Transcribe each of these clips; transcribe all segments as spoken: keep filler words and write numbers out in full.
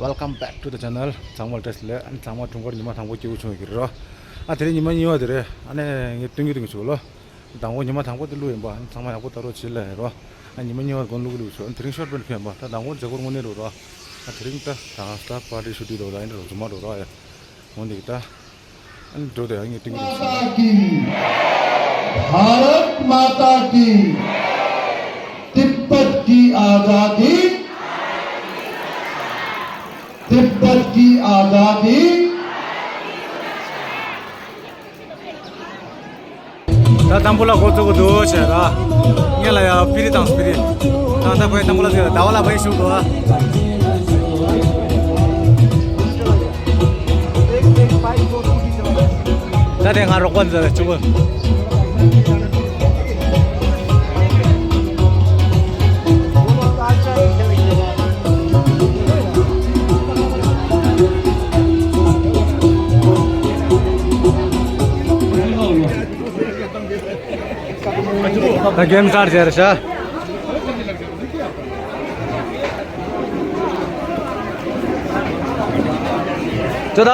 Welcome back to the channel. ཚང་མ་བཀྲ་ཤིས་བདེ་ལེགས། ཨ་ནི་ཚང་མ་དྲུང་འཁོར་ཉི་མ་དང་པོ་སྐྱིད་པོ་བྱུང་ཡོད་ཀྱི་རེད་རོ། ཨ་དེ་རིང་ཉི་མ་གཉིས་པ་དེ་རེད། ཨ་ནི་ངས་སྟོན་གྱི་སྟོན་གྱི་བྱུང་ལོ། དང་པོ་ཉི་མ་དང་པོ་དེ་བླུགས་ཡིན་པ། ཨ་ནི་ཚང་མ་ཡག་པོ་ལྟ་རོགས་བྱེད་ལ་ཡིན་རོ། ཨ་ཉི་མ་གཉིས་པ་གོན་བླུགས་གི་བླུགས་བྱུང་། ཨ་ནི་དེ་རིང་ཤོར་པན་ཕན་པ། ད་དང་པོ་མཛད་སྒོ་དངོས་གནས་རོ་རོ། ཨ་དེ་རིང་ད་ད་སྟ་པར་ཊི་ཤུ་ཊི་འགྲོ་ད་ཡིན་རོ། རྫུན་མ་འགྲོ་རོ། ཨ་ཡ་འོན་ཏེ་ད། འགྲོ་དེ་ཡང་ངས་ཏིང་ཏིང་། माता की, भारत माता की, तिब्बत की आजादी, तिब्बत की आजादी। ད་དང་པོ་ལ་འགོ་བཙུགས་འདུག་བྱས་ར། ངས་ལ་ཡ་པི་རི་དང་སྤི་རི། ད་ད་ཕའི་དང་པོ་ལ་ཟེར་ཟླ་བ་ལ་ཕའི་ཞུགས་འདུག་ཨ། ད་དེ་ང་རོགས་པ་འདི་ལ་བཅུག་གོ། ད་གེམ་སྟར་བྱས་རེད་ཤག་ཅོ་ད།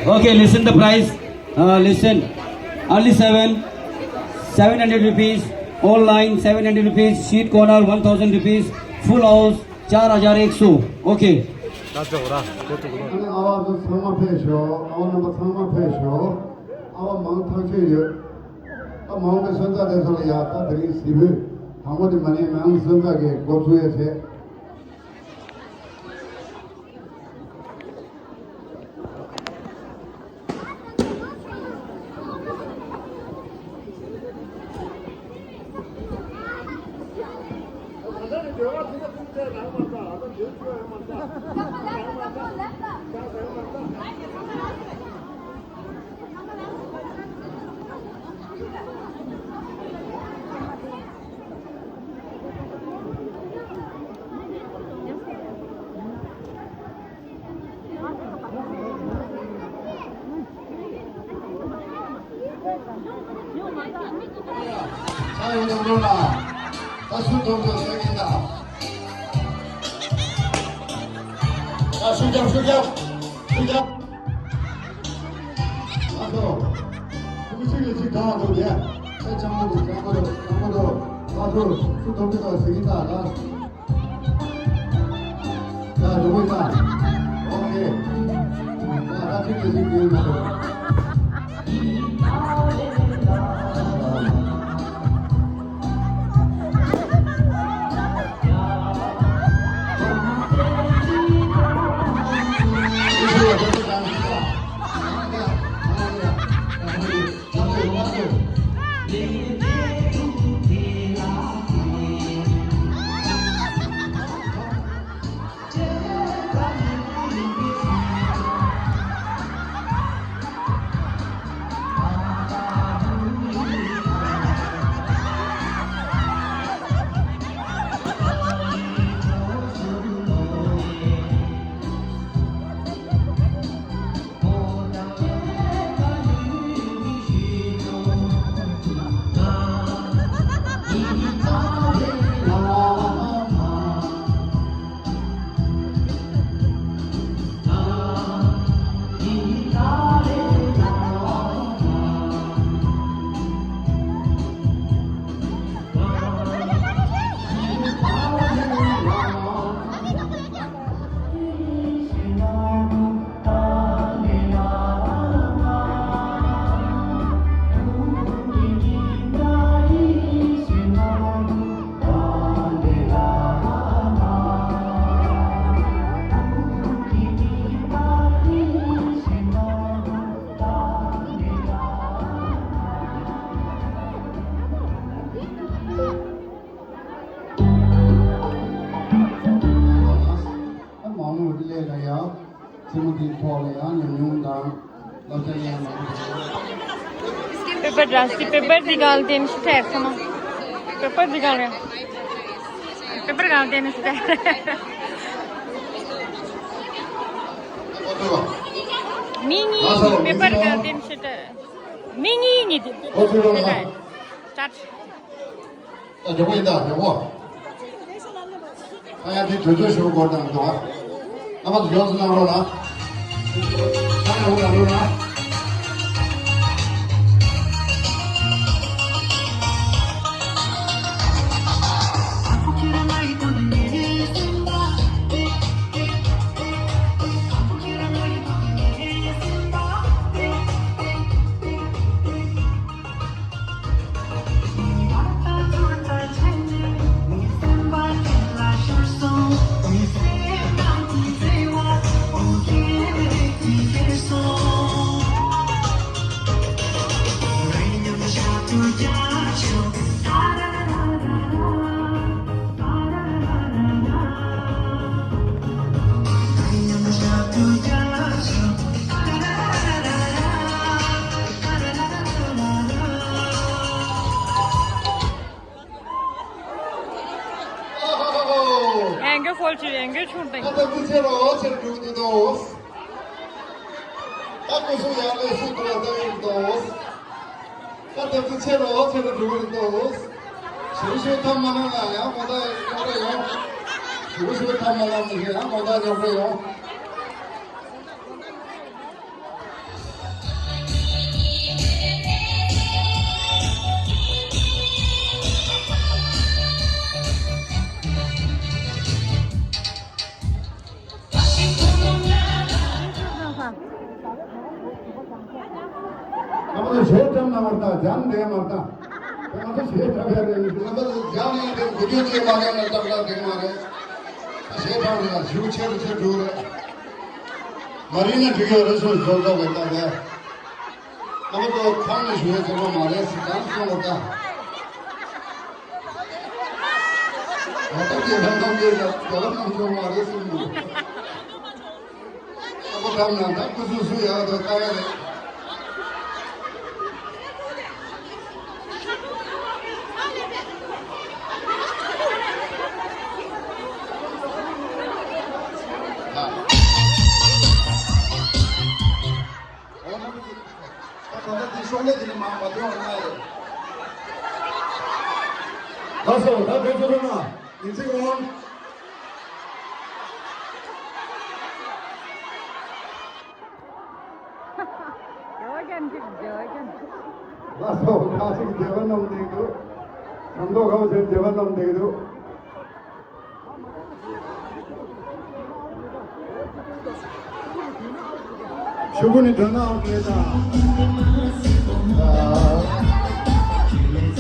Okay, listen the price. Uh, listen. Early seven, seven hundred rupees. Online, seven hundred rupees. Street corner, one thousand rupees. Full house, चार हज़ार एक सौ। Okay. ད་ཅོ་ར་ཁོ་ཐུག་རོ། ཨ་ནི་ཨ་བ་ཚོ་ཚང་མ་ཕེབས་ཤོག་ཨ་བ་རྣམ་པ་ཚང་མ་ཕེབས་ཤོག་ཨ་བ་མང་ཐག་ཆོད་ཡོད། ད་མང་པོའི་སོན་རྩ་དེ་ཚོ་ལ་ཡ་ད་དེ་རིང་གཟིགས་འབུལ། དང་པོ་དེ་མ་ནས་མང་སོན་རྩ་གི་འགོ་ཚུགས་ཡ་བྱས། ད་ཡོང་དང་འགྲོ་ན། ད་སུ་དོན་དུ་ཟེར་གྱིན་ད། ད་ཤུགས་རྒྱབ་ཤུགས་རྒྱབ་ཤུགས་རྒྱབ། ཨ་ཚོ། ཀུ་ཤུ་ལི་ཤི་གང་འདུག་ཡ། ཨེ་ཅང་མོ་འདུག་ཅང་མོ་འདུག་ཅང་མོ་འདུག་ཨ་ཚོ་སུ་དོན་དུ་ད་ཟེར་གྱིན་ད་ད། ད་འགྲོ་གི་ད། ཨོ་ཁེ། ད་ད་ཁྱོད་ཀྱི་ཞིག་ཡིན་ད། མང་མོས་སླེབས་ལ་ཡང་མཚན་མོ་འདིའི་ཐོག་ལ་ཡང་ཉམས་མྱོང་དང་ པེ་པར་ར་སི་པེ་པར་འདི་གང་ལ་བསྟན་ཞིག་ཐེབས་སོང་ན། པེ་པར་འདི་གང་རེད། པེ་པར་གང་ལ་བསྟན་ཞིག་ཐེབས། མི་གཉིས་ཀྱིས་པེ་པར་གང་ལ་བསྟན་ཞིག་ཐེབས། མི་གཉིས་གཉིས་དེ། ཨོ་ཁེ་རོ་ལ། སྟར། ད་མགྱོགས་པོ་ཡིན་ད་མགྱོགས་པོ། ཨ་ཡ་དེ་དུས་ཚོད་ཞུ་དགོས་དང་འདུག་ཨ། རྣམ་པ་ཚོ་མགྱོགས་སུ་གནང་རོགས་གནང་། ཨ་ཡ་འོ་ལ་འགྲོ་ན། ཡང་གི་ཧོལ་ཆེ་ཡང་གི་ཆུང་དང་། ད་ལྟ་ཀུ་ཆེ་རོ་ཆེར་འགྲོ་གི་འདུག་ད་ཀུ་སུ་ཡང་ལས་སུ་འགྲོ་ད་ཡིན་འདུག་ད་ལྟ་ཀུ་ཆེ་རོ་ཆེར་འགྲོ་གི་འདུག་ཞུ་ཞུ་ཐབས་མ་གནང་ན་ཡང་མོ་ད་ཡོང་རེ་ཡོང་། ཞུ་ཞུ་ཐབས་མ་གནང་ན་ཡང་མོ་ད་ཡོང་རེ་ཡོང་། ང་ཚོ་གཞས་བཀྲམ་ན་མ་ལྟ་འཇམ་བསྡད་མ་ལྟ། ང་ཚོ་གཞས་བཀྲམ་ཡ་རེད། ང་ཚོ་འཇམ་ཡིན་དེ་དགུ་བཅུ་ཙམ་མ་བཀྲམ་ན་སྟབས་ལ་བདེ་མ་རེད། གཞས་བཀྲམ་ན་ཞུ་ཆེ་རུ་ཆེ་འགྲོ་རེད། མ་རིག་ན་འགྲིག་ཡོད་རེད་སོ་སོ་སོ་བའི་སྟབས་ལ། ང་ཚོ་ཁོང་ནས་ཞུ་ཡ་ཆེ་པོ་མ་རེད་ཟེར་ཙང་སོང་བ་ལྟ། ད་ལྟ་དེ་ལྷ་ཁང་གི་ལ་རྒྱ་ལ་གནང་ཆོག་མ་རེད་གསུངས་འདུག་ཨ་ཁུ་ཐམ་ན་ད་སྐུ་གཟུགས་སུ་ཡག་ཏུ་ལྟ་ཡ་རེད། ད་ད་ལྟ་དེ་ཤོག་ལྷེ་དེ་ནས་མར་མ་ཐོན་པ་གནང་ཡ་རེད། ལགས་སོ། ད་དེ་ཚོ་རུ་ན་ཡིན་ཚིག་འོང་། ལགས་སོ། ཁ་ཅིག་བདེ་བ་རྣམས་འདེགས་འདུག་ཁྲོམ་ཐོག་ཁ་བ་ཆེན་བདེ་བ་རྣམས་འདེགས་འདུག་ཆུ་བོ་ནི་དོན་དག་མེད་ད།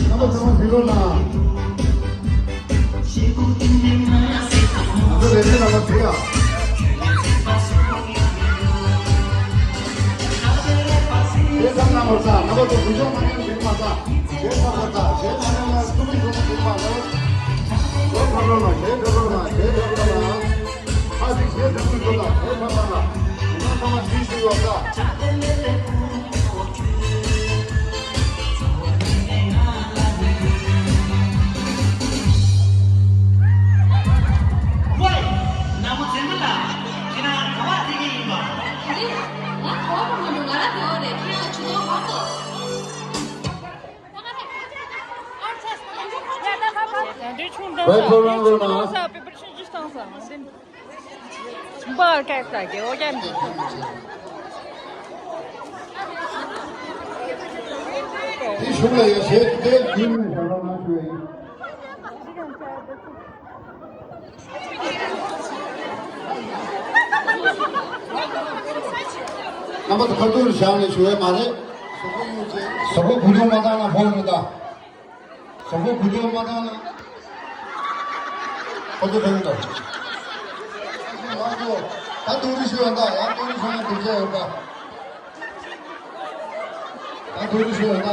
རྣམ་པ་ཚང་མ་གཟིགས་རོགས་གནང་། ང་ཚོ་ལས་བྱེད་རྣམ་པ་གཟིགས་ཨ། ཞེས་ཚང་གནང་བར་ཚ། རྣམ་པ་ཚོ་གུས་ཕྱག་མ་ཉམས་ཞིག་མ་ཚ། ཞེས་ཚང་བར་ཚ། ཞེས་ཚང་གནང་བར་ཐུགས་ཀྱི་ཐུགས་ཀྱི་ཐུགས་མ་ཚ། ཞེས་ཚང་གནང་། ཞེས་ཚང་གནང་། ཞེས་ཚང་གནང་། ཁ་ཅིག་ཞེས་ཚང་གི་འདུག་ལ། ཞེས་ཚང་གནང་། ང་ཚང་མ་ཞིག་ཞིག་ཡོད་ས། ཝེ། ནང་མོ་ཚེ་མི་ལ། ཁྱེད་རང་ག་བ་དེ་གི་ཡིན་པ། ཨ་རེ། ང་ག་བ་པ་མ་འགྲོ། ང་ར་ག་བ་རེད། ཁྱེད་རང་ཆུ་ནོར་བར་དོ། ད་འདི་ཆུང་བཏང་ས། པེ་པར་ཆུང་ཆུང་བཏང་ས། པེ་པར་ཆུང་ཆུང་བཏང་ས། འབའ་སྐད་ས་གི་ཨོ་རྒྱན་གྱི། དེ་གཞུང་ལ་ཡ་ཞེས་དེ་རྒྱུན་ནས་བཞག་རོགས་གནང་ཞུ་ཡ་ཡིན། རྣམ་པ་ཚོ་ཁ་ཐུག་བཞག་ནས་ཞུ་ཡ་མ་རེད། གཟུགས་པོ་གུ་ཡངས་མ་བཏང་ན་ཕོག་མི་གདའ། གཟུགས་པོ་གུ་ཡངས་མ་བཏང་ན། ཁོ་ཚོ་ཐོན་འདུག་ང་ཚོ་ད་ཐུགས་རྗེ་ཞུ་ཡ་ད། ཡང་ཐུགས་རྗེ་ཞུ་ཡ་འདུག་ཅེས་ཡོད་པ། ད་ཐུགས་རྗེ་ཞུ་ཡ་ད།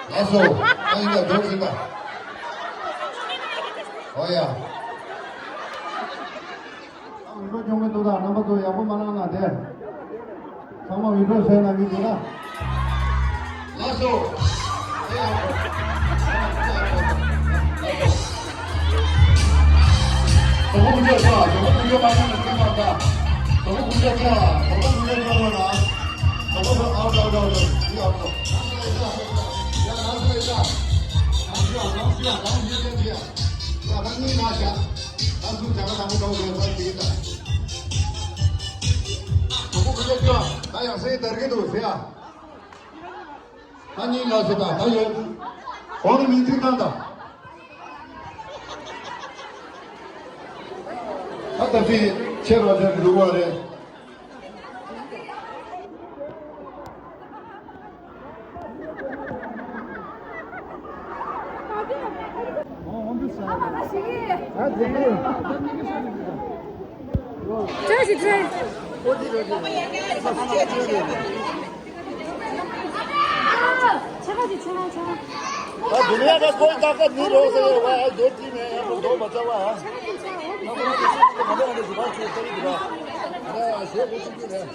ལགས་སོ། ད་ཡིན་ད་འགྲོ་ཟིན་ད། ཨོ་ཡ། ད་མི་འགྲོ་སྐྱོང་གི་འདུག་ད་རྣམ་པ་ཚོ་ཡག་པོ་མ་གནང་ན་དེ། ཚང་མ་ཝི་ཌི་འོ་ཤེར་གནང་གི་འདུག་ན། ལགས་སོ། ད་ཡང་སེ་དར་གི་འདུག་ཟེར་ཡ། ད་གཉིས་ལ་ཟེར་ད་ད་ཡོད། གོང་ནས་མིང་ཚིག་བཏང་དང་། ད་ད་ཅི་ཆེ་རོ་ཆེ་འདུག་བ་རེད། ཅི་ཞིག་ཅི། ཆ་ག་ཅིག་ཆ་ག་ཆ་ག་ད་དུ་ནས་ད་ཁོའི་ད་ཀ་ནི་རོགས་ཟེར་བ་ཨ་རྡོ་ཏི་ནས་ཡང་རྡོ་མ་ཚ་བ་ཨ། ཆ་ག་ཅིག་ཆ་ག་འོ་དེ་ཆ་ག་ཅིག་ཆ་ག་ཨ་ཞེ་པོ་ཅིག་གི་རེད།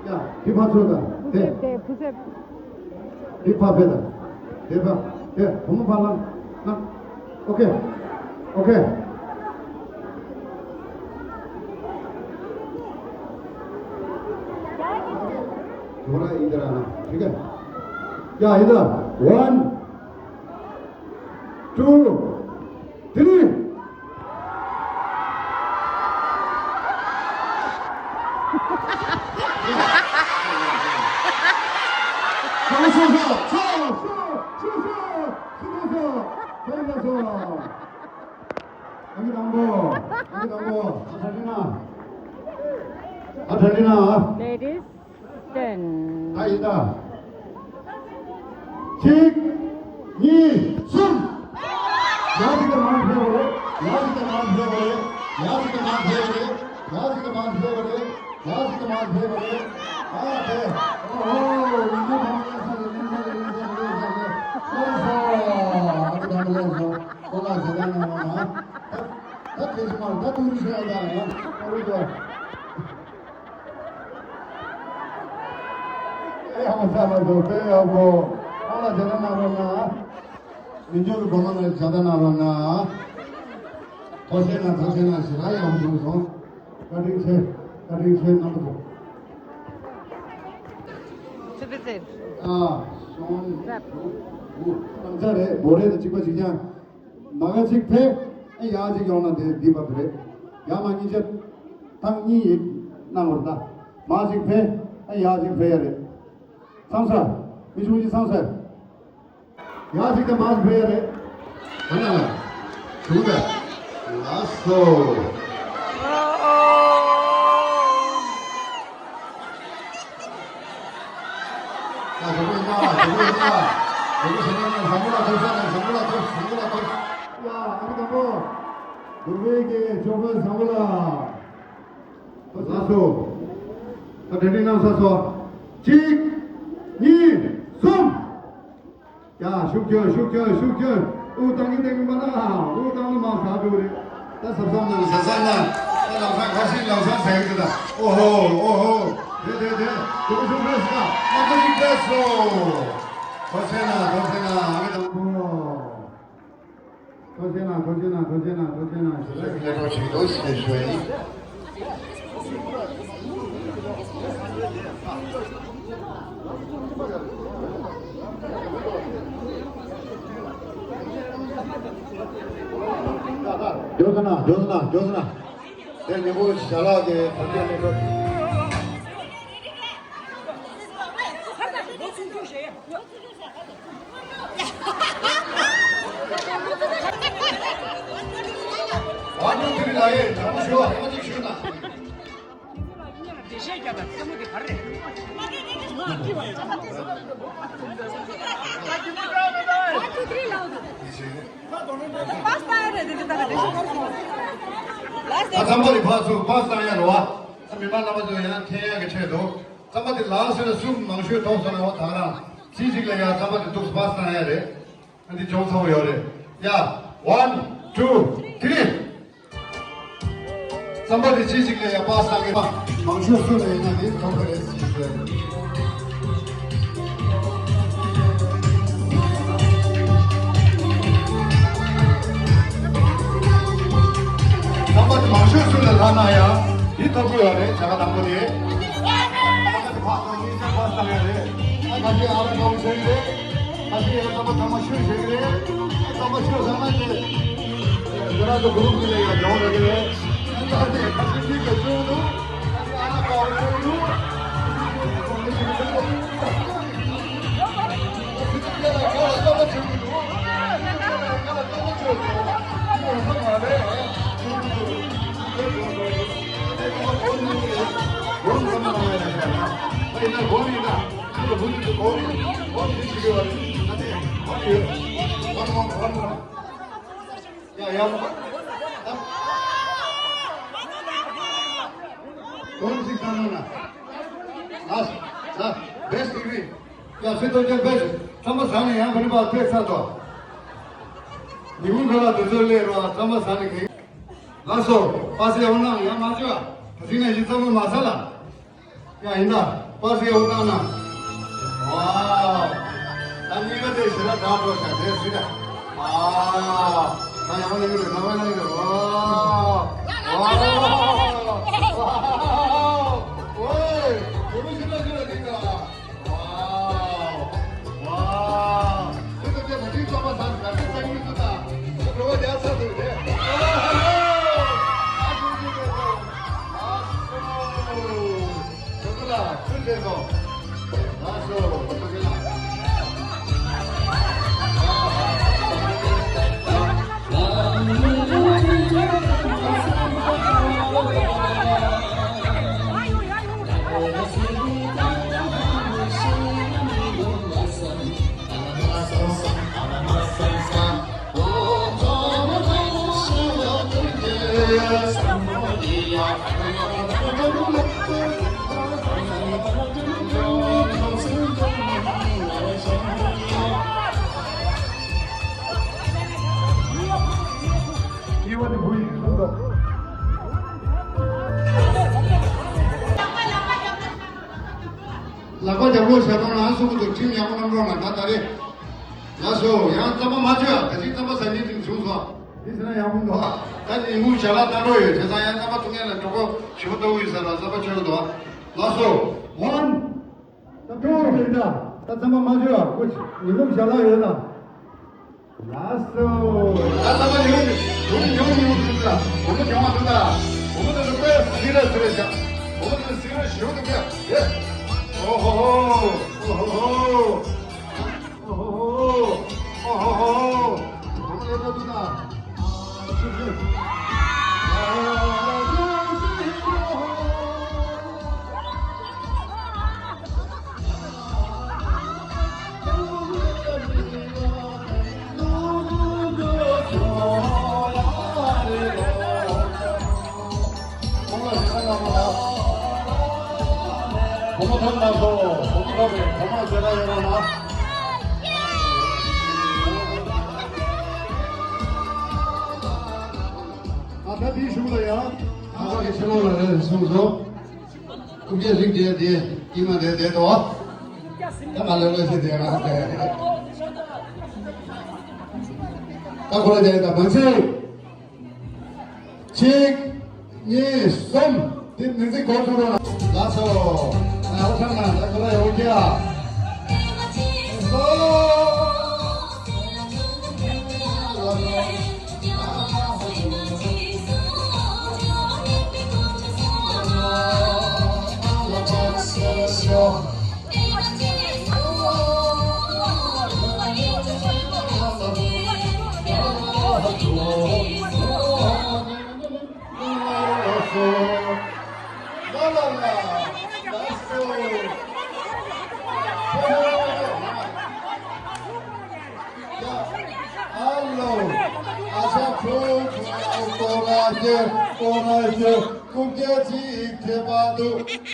ཡ། འདི་ཕར་ཚུར་དང་། དེ། དེ་ཕུ་སེབ། འདི་ཕར་ཕེབས་དང་། དེ་ཕར། དེ་བུ་མོ་ཕར་ལངས། ན། ཨོ་ཁེ། ཨོ་ཁེ། थोड़ा इधर आना, ठीक है? क्या इधर? One, two, three. Ladies, ten. ད་ཡིན་ད། གཅིག་གཉིས། གསུམ། ཡ་ཞིག་ཏུ་མར་ཕེབས་པ་རེད། ཡ་ཞིག་ཏུ་མར་ཕེབས་པ་རེད། ཡ་ཞིག་ཏུ་མར་ཕེབས་པ་རེད། ཡ་ཞིག་ཏུ་མར་ཕེབས་པ་རེད། ཡ་ཞིག་ཏུ་མར་ཕེབས་པ་རེད། ཨ་དེ། ཨོ་ཧོ། ཡིན་གྱི་མ་ཡིན་ས་རེད། ཡིན་ས་རེད། ཡིན་ས་རེད། ཡིན་ས་རེད། ལགས་སོ། ཨ་ཁུ་དང་ལགས་སོ། ཁོ་ལ་ཞེ་དྲག་གནང་རོགས་གནང་། ད་ད་དེ་ཞིག་མ་ད་ཏུ་རི་ཤ་ཡ་ད་ཡང་ཨ་རུ་ཏོ། ཨེ་ཧ་མ་ས་མ་སོ་པེ་ཡ་གོ། ཨ་ལ་ཇ་ན་ན་རོ་ན། མི་འཇོག་གི་སྒོ་མ་ན་ཇ་ད་ན་རོ་ན། ཐོ་ཤེ་ན་ཐོ་ཤེ་ན་ཞི་ར་ཡ་མ་སོང་སོང་། བཀའ་དྲིན་ཆེ། བཀའ་དྲིན་ཆེ་རྣམ་པ་ཚོ། ཆུ་བི་ཚེ། ཨ། སོང་། ཟབ། ཨུ། ཨུ། ཨམ་ཚ་རེད། བོ་རེད་དང་གཅིག་པ་གཅིག་རྐྱང་། མ་ག་ཅིག་ཕེབས། ཨེ་ཡ་ཅིག་ཡོང་ན་དེ་འདི་བབ་རེད། ཡ་མ་གཉིས་ཆ་ཐང་གཉིས་ཡིན་གནང་བར་ད། མ་ཅིག་ཕེབས། ཨེ་ཡ་ཅིག་ཕེབས་ཡ་རེད། ཚང་ས། མི་ཆུང་ཅིག་ཚང་ས། ཡ་ཅིག་དེ་མ་ཅིག་ཕེབས་ཡ་རེད། ག་ན་ལ། ཞུ་གི་ད། ལགས་སོ། ཡ། ཇོ་བོ་ཡིན་ན། ཇོ་བོ་ཡིན་ན། ཇོ་བོ་ཟེར་ན་ནི་བཟང་པོ་ལ་ཐོབ་ས་ནི་བཟང་པོ་ལ་ཐོབ། བཟང་པོ་ལ་ཐོབ། ཡ། ཨ་ཁུ་དང་པོ། ཇོ་བོའི་གི་ཇོ་བོ་བཟང་པོ་ལ། ལགས་སོ། ད་གྲ་སྒྲིག་གནང་ཚར་སོང་། གཅིག་གཉིས། གསུམ། ཡ། ཤུགས་རྒྱོབ། ཤུགས་རྒྱོབ། ཤུགས་རྒྱོབ། དབུགས་བཏང་གིན་བཏང་གིན་པ་ན། དབུགས་བཏང་ན་མར་ཟག་འགྲོ་གི་རེད། ད་གཟབ་གཟབ་གནང་། གཟབ་གཟབ་གནང་། ད་ལམ་སང་ཁ་ཤས་ལམ་སང་ཟ་གི་འདུག་ད། ཨོ་ཧོ། ཨོ་ཧོ། དེ་དེ་དེ། དུ་བ་ཤུགས་རེད་ཟེར་ན་མ་ཁ་ཅིག་བསྡད་སོང་། ཐོག་ཆེན་ན། ཐོག་ཆེན་ན། ཨ་མི་དང་པོ། ཐོག་ཆེན་ན། ཐོག་ཆེན་ན། ཐོག་ཆེན་ན། ཐོག་ཆེན་ན། ཞེ་དྲག་གི་སླེབས་རོགས་བྱེད་ཀྱི་འདུག་ཞེས་ཞུ་ཡ་ཡིན། མགྱོགས་ཙམ་གནང་། མགྱོགས་ཙམ་གནང་། མགྱོགས་ཙམ་གནང་། དེ་ཉིན་མོ་ཞལ་ལག་གི་གོ་སྐབས་སླེབས་རོགས། ཝན་ཊུ་ཐི་རི་ལ་ཡེ། དྲང་པོ་ཞུ་བ་ཐེངས་གཅིག་ཞུས་ན། འགྲེལ་བཤད་རྒྱག་དང་རྩེད་མོ་དེ་ག་རེ་རེད། ཝན་ཊུ་ཐི་རི་ལབ་དགོས། པཱས་བཏང་ཡ་རེད་དེ་དེ་ལྟ་ག་འགྲེལ་བཤད་ག་རེ་བྱེད་དགོས། ལ་སི་ཊི། ད་རྩམ་པ་དེ་ཕར་ཚུར་པཱས་བཏང་ཡ་རེད་བ། ད་མི་མང་རྣམ་པ་ཚོ་ཡང་མཁྱེན་ཡ་གི་ཆེད་དུ། རྩམ་པ་དེ་ལངས་ཟེར་ན་སུ་མང་ཤོས་ཐོབ་སོང་ན་འོ་ད་རང་ཚིག་གཅིག་ལ་ཡ་རྩམ་པ་དེ་འདུག་པཱས་བཏང་ཡ་རེད། ཨ་འདི་ཅུང་ཚ་པོ་ཡོད་རེད། ཡ། ཝན་ཊུ་ཐི་རི། རྩམ་པ་དེ་ཅི་ཞིག་ལ་ཡ་པཱས་བཏང་གི་མ། མང་ཤོས་སུ་ལ་ཡིན་ན་འདི་ཐོབ་ཀྱི་རེད་ཟེར་གྱི་ཡོད། རྩམ་པ་དེ་མང་ཤོས་སུ་ལ་ལྷག་ན་ཡང་འདི་ཐོབ་ཀྱི་ཡོད་རེད། བྱ་དགའ་དང་པོ་དེ། རྩམ་པ་དེ་ཕར་ཚུར་གཉིས་ཆ་པཱས་བཏང་ཡ་རེད། ཨ་ཁ་ཤས་ཨ་ར་དཀར་པོ་ཟེར་གྱི་རེད། ཁ་ཤས་ཡང་རྩམ་པ་ཚང་མ་ཆུ་བཞེས་ཀྱི་རེད། རྩམ་པ་ཆུ་ཚང་མ་དེ་དེ་རང་གི་གུ་རུབ་ཀྱི་ལས་ཡང་སྦྱོང་རེད་ཀྱི་རེད། ཨ་ནི་ཁ་ཤས་མིག་གི་བཙོན་འདུག་ཨ་ནི་ཨ་ན་ཀའོ་བཙོན་འདུག་ཡ་ཡ། གོང་ཞིག་བཏང་ན། ལ་ལ་བེས་ཏི་རི། ཡ་སི་ཏོ་ཅན་བེས། ཚང་མ་ཟ་ནས་ཡང་བུ་རི་པ་ཐེག་ཚར་ཏོ། ཉི་མ་འགའ་ལ་དུས་ཚོད་སླེབས་རོགས། ཚང་མ་ཟ་ནས་གིན། ལགས་སོ། པ་སེ་འོ་ནང་ཡང་མ་བཅོས། ད་ཐིག་ནས་ཡིན་ཚང་མ་མ་ཟ་ལ། ཡ་ཡིན་ད། པ་སེ་འོ་ནང་ན། ཝའོ། ད་གཉིས་ཀ་དེ་ཞེ་དྲག་དྲག་འགྲོ་ཤག་དེ་སུས་ད། ཨ། ད་ཡང་ལེགས་རེད། ནང་པ་ལེགས་རེད། ཝའོ། ཝའོ། ཝའོ། ཝེ། དེ་མོ་ཞེ་དྲག་ཞེ་དྲག་འགྲིག་ད། ཝའོ། ཝའོ། ཁྱོད་ཚོ་དེ་ད་ཅིག་ཙམ་པ་ཟ་ཟ་ཅིག་ཙམ་ཡིན་ཚུལ་དང་། ཁྱོད་འགྲོ་བ་རྒྱག་ཚར་འདུག་དེ། ཨ་ཧོ། ཨ་ཤོ་ཤོ་ཤོ་ཤོ། ཨ་ཤོ། ཁྱོད་ཚོ་ལ་ཁྱོད་བྱས་སོང་། ཨ་ཤོ། ཁྱོད་ཚོ་ལ། ལག་པ་རྒྱབ་ལོག་བྱ་གཏོང་ལ་སོགས་པ་དང་ཁྲིམས་ཡག་པོ་གནང་རོགས་གནང་། ད་ད་རེས། ལགས་སོ། ཡང་རྩམ་པ་མ་བཅོས་ཨ། ད་ཅིག་རྩམ་པ་ཟ་མཁན་ཅིག་བྱུང་སོང་། འདི་ཟེར་ན་ཡག་པོ་འདུག་ད་ཉིན་གུང་ཞལ་ལག་བཏང་རོགས་ཡོད། བྱས་ཙང་ཡང་རྩམ་པ་འཐུང་མཁན་ལ་གྲོད་ཁོག་ཞེ་པོ་ལྟ་བུ་ཡོད་ས་ལ་རྩམ་པ་མཆོད་ཀྱི་འདུག་ལགས་སོ། ཝན། ད་ཀྲོ་རེད་ད། ད་རྩམ་པ་མ་བཅོས་ཨ། ཁོ་ཉིན་གུང་ཞལ་ལག་ཡོད་ད། ལགས་སོ། ད་རྩམ་པ་ཉུང་ཉུང་ཉུང་ཉུང་འདུག་ད། བུ་མོ་གྱོང་བ་འདུག་ད། བུ་མོ་དེ་ཚོ་དཔེ་སི་རི་ཡས་རེད་ཤག་བུ་མོ་དེ་ཚོ་སི་རི་ཡས་ཞེ་པོ་འདུག་ད། ཨོ་ཧོ་ཧོ། ཨོ་ཧོ་ཧོ། ཨོ་ཧོ་ཧོ། ཨོ་ཧོ་ཧོ། བུ་མོ་ལས་ཀ་འདུག་ད། ཆུ་ཆུ། ད་ལྟ་དེའི་གཞུག་ལ་ཡང་ད་ལྟ་གི་ཕྱི་ལོགས་ལ་རེད་གསུངས་སོ། སྐུ་སྒེར་རིགས་དེ་དེ་དཀྱིལ་མ་དེ་དེ་དོ། ད་ང་ལ་ལོ་ཞིག་དེ་རང་དེ། ད་ཁོ་ལ་དེ་ད་མ་ཚད། གཅིག་གཉིས། གསུམ། དེ་མི་ཚིག་གོ་ཐུབ་རོགས། ལགས་སོ། ཨ་ཁ་ན་ད་ཁོ་ལ་ཡོང་གྱ། ལགས་སོ།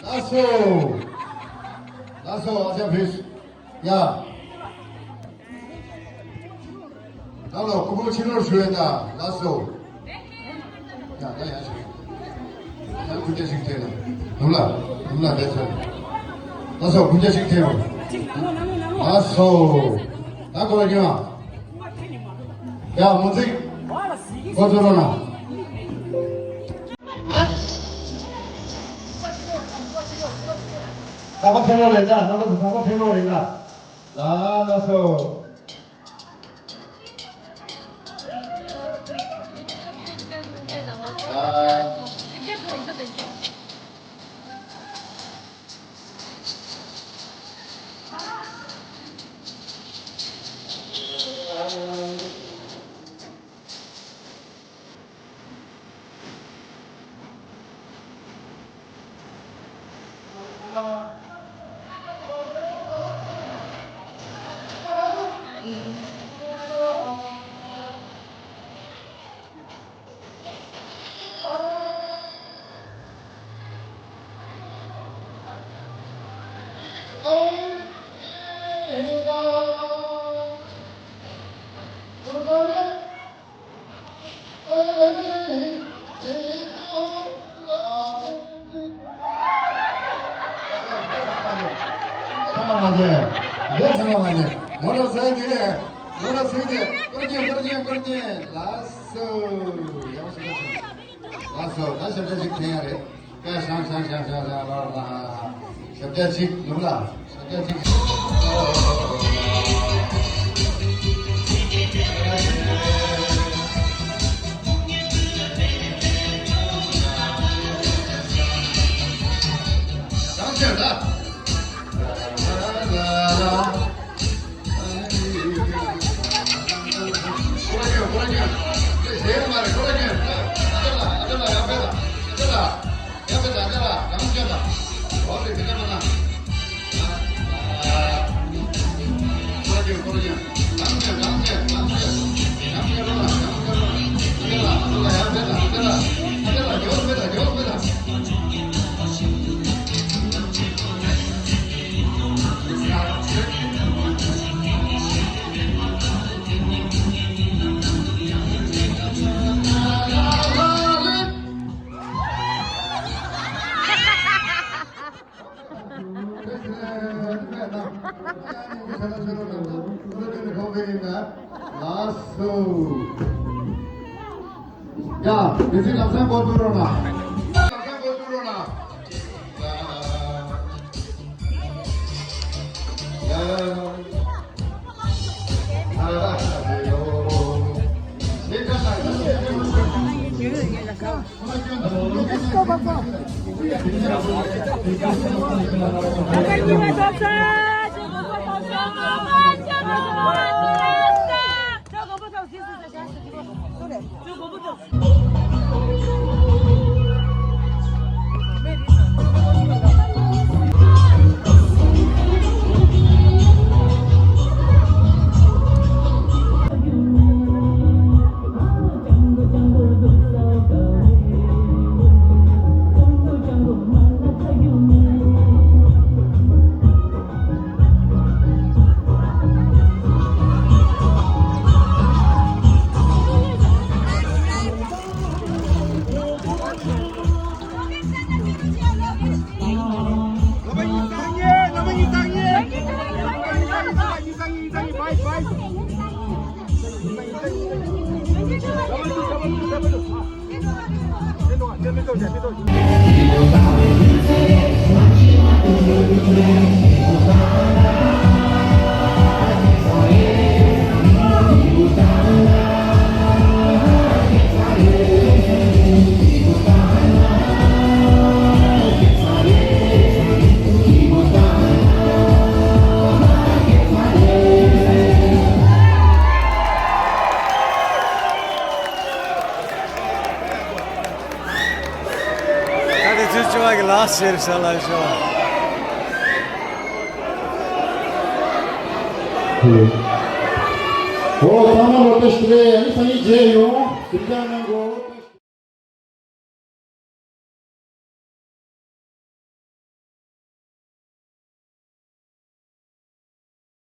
ལགས་སོ། ལགས་སོ། ཨ་ཅག་ཕིས། ཡ། ད་ལོ་སྐུ་ཕུང་ཕྱི་ལོགས་ཞུ་ཡས་ད། ལགས་སོ། ཡ་ད་ཡ་ཞུ། ཡ་སྐུ་ཕྱྭ་ཞིག་ཐེབས་ལ། ནུབ་ལ། ནུབ་ལ་བསྡད་ཚར། ལགས་སོ་སྐུ་ཕྱྭ་ཞིག་ཐེབས། ལགས་སོ། ད་ཁོ་ལ་ཉོ། ཡ་མོ་ཚིག་ཁོ་ཚོ་རོ་ན། ད་ཁོ་ཕེབས་ལོ་རེད་ད། ད་ཁོ་ཕེབས་ལོ་རེད་ད། ལ་ལ་སོ། ཚང་མ་མ་བྱས། རེད་ཚང་མ་མ་བྱས། ངོ་ལ་ཟེར་ཏེ། ངོ་ལ་ཟེར་ཏེ། སྐོར་གྱོན་སྐོར་གྱོན་སྐོར་གྱོན། ལགས་སོ། ཡག་པོ་ཞིག་ལགས་སོ། ལགས་སོ། ད་ཞབས་བཀྲ་ཞིག་འཐེན་ཡ་རེད། ཀ་ཤང་ཤང་ཤང་ཤང་ཤང་ལོར་ལ། ཞབས་བཀྲ་ཞིག་ནུབ་ལ། ཞབས་བཀྲ་ཞིག་ལགས་སོ། ལགས་སོ། ཡ། མི་ཚེ་ལམ་སང་འགོ་བཙུགས་རོགས་གནང་། ལམ་སང་འགོ་བཙུགས་རོགས་གནང་། ཡ། ཡ། ད་དེ་ཚོའི་བཅུ་བ་གི་ལགས་ཟེར་ས་ལ་ཤོག་ཨོ། ཚང་མ་ལོ་ཏེ་ཤུ་རེ། ཨ་ནི་སང་ཉིན་མཇལ་ཡོང་། སེམས་ཅན་ནང་གོ།